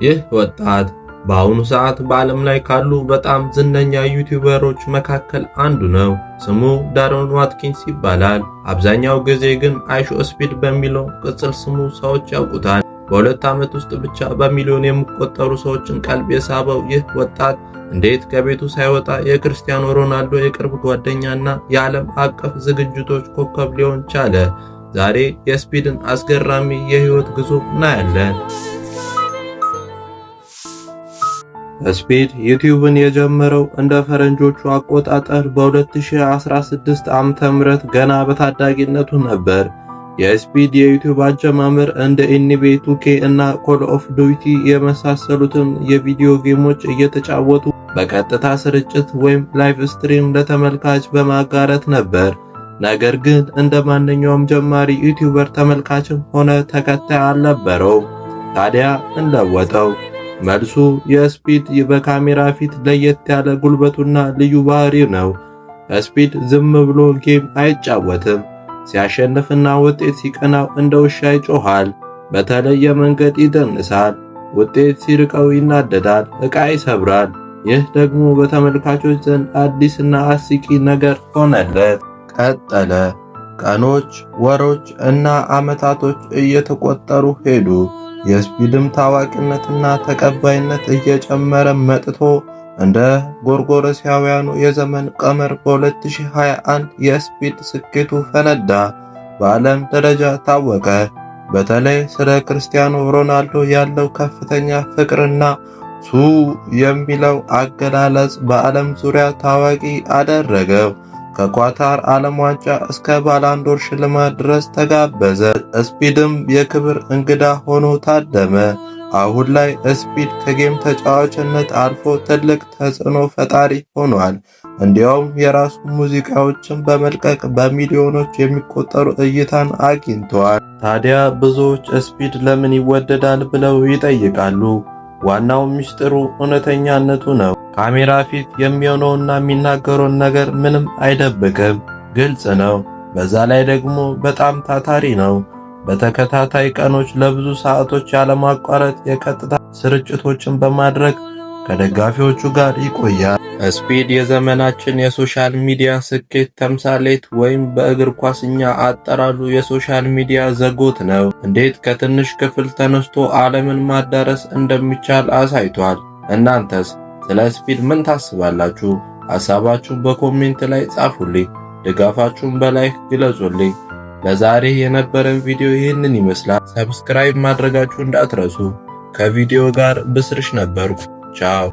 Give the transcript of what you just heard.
ይህ ወጣት በአሁኑ ሰዓት በዓለም ላይ ካሉ በጣም ዝነኛ ዩቲዩበሮች መካከል አንዱ ነው። ስሙ ዳሮን ዋትኪንስ ይባላል። አብዛኛው ጊዜ ግን IShowSpeed በሚለው ቅጽል ስሙ ሰዎች ያውቁታል። በ2 ዓመት ውስጥ ብቻ በሚሊዮን የሚቆጠሩ ሰዎችን ቀልብ የሳበው ይህ ወጣት እንዴት ከቤቱ ሳይወጣ የክርስቲያኖ ሮናልዶ የቅርብ ጓደኛና የዓለም አቀፍ ዝግጅቶች ኮከብ ሊሆን ቻለ? ዛሬ የስፒድን አስገራሚ የህይወት ጉዞ እናያለን። ስፒድ ዩቲዩብን የጀመረው እንደ ፈረንጆቹ አቆጣጠር በ2016 ዓ.ም ገና በታዳጊነቱ ነበር። የስፒድ የዩቲዩብ አጀማመር እንደ NBA 2K እና Call of Duty የመሳሰሉትን የቪዲዮ ጌሞች እየተጫወቱ በቀጥታ ስርጭት ወይም live stream ለተመልካች በማጋራት ነበር። ነገር ግን እንደ ማንኛውም ጀማሪ ዩቲዩበር ተመልካችም ሆነ ተከታይ አልነበረውም። ታዲያ ምን ለወጠው? መልሱ የስፒድ በካሜራ ፊት ለየት ያለ ጉልበቱና ልዩ ባህሪው ነው። ስፒድ ዝም ብሎ game አይጫወትም። ሲያሸንፍና ውጤት ሲቀናው እንደ ውሻ ይጮሃል። በተለየ መንገድ ይደንሳል። ውጤት ሲርቀው ይናደዳል፣ ዕቃ ይሰብራል። ይህ ደግሞ በተመልካቾች ዘንድ አዲስና አስቂኝ ነገር ሆነለት። ቀጠለ። ቀኖች፣ ወሮች እና ዓመታቶች እየተቆጠሩ ሄዱ። የስፒድም ታዋቂነትና ተቀባይነት እየጨመረ መጥቶ እንደ ጎርጎሮሳውያኑ የዘመን ቀመር በ2021 የስፒድ ስኬቱ ፈነዳ፣ በዓለም ደረጃ ታወቀ። በተለይ ስለ ክርስቲያኖ ሮናልዶ ያለው ከፍተኛ ፍቅርና ሱ የሚለው አገላለጽ በዓለም ዙሪያ ታዋቂ አደረገው። ከኳታር ዓለም ዋንጫ እስከ ባላንዶር ሽልማት ድረስ ተጋበዘ። ስፒድም የክብር እንግዳ ሆኖ ታደመ። አሁን ላይ ስፒድ ከ game ተጫዋችነት አልፎ ትልቅ ተጽዕኖ ፈጣሪ ሆኗል። እንዲያውም የራሱ ሙዚቃዎችን በመልቀቅ በሚሊዮኖች የሚቆጠሩ እይታን አግኝተዋል። ታዲያ ብዙዎች ስፒድ ለምን ይወደዳል ብለው ይጠይቃሉ። ዋናው ሚስጥሩ እውነተኛነቱ ነው። ካሜራ ፊት የሚሆነውና የሚናገረውን ነገር ምንም አይደብቅም፣ ግልጽ ነው። በዛ ላይ ደግሞ በጣም ታታሪ ነው። በተከታታይ ቀኖች ለብዙ ሰዓቶች ያለማቋረጥ የቀጥታ ስርጭቶችን በማድረግ ከደጋፊዎቹ ጋር ይቆያል። ስፒድ የዘመናችን የ social media ስኬት ተምሳሌት ወይም በእግር ኳስኛ አጠራሩ የ social media the GOAT ነው። እንዴት ከትንሽ ክፍል ተነስቶ ዓለምን ማዳረስ እንደሚቻል አሳይቷል። እናንተስ ስለ ስፒድ ምን ታስባላችሁ? ሐሳባችሁን በ comment ላይ ጻፉልኝ። ድጋፋችሁን በ like ግለጹልኝ። ለዛሬ የነበረን ቪዲዮ ይህንን ይመስላል። Subscribe ማድረጋችሁ እንዳትረሱ። ከቪዲዮ ጋር ብስርሽ ነበርኩ። ቻው።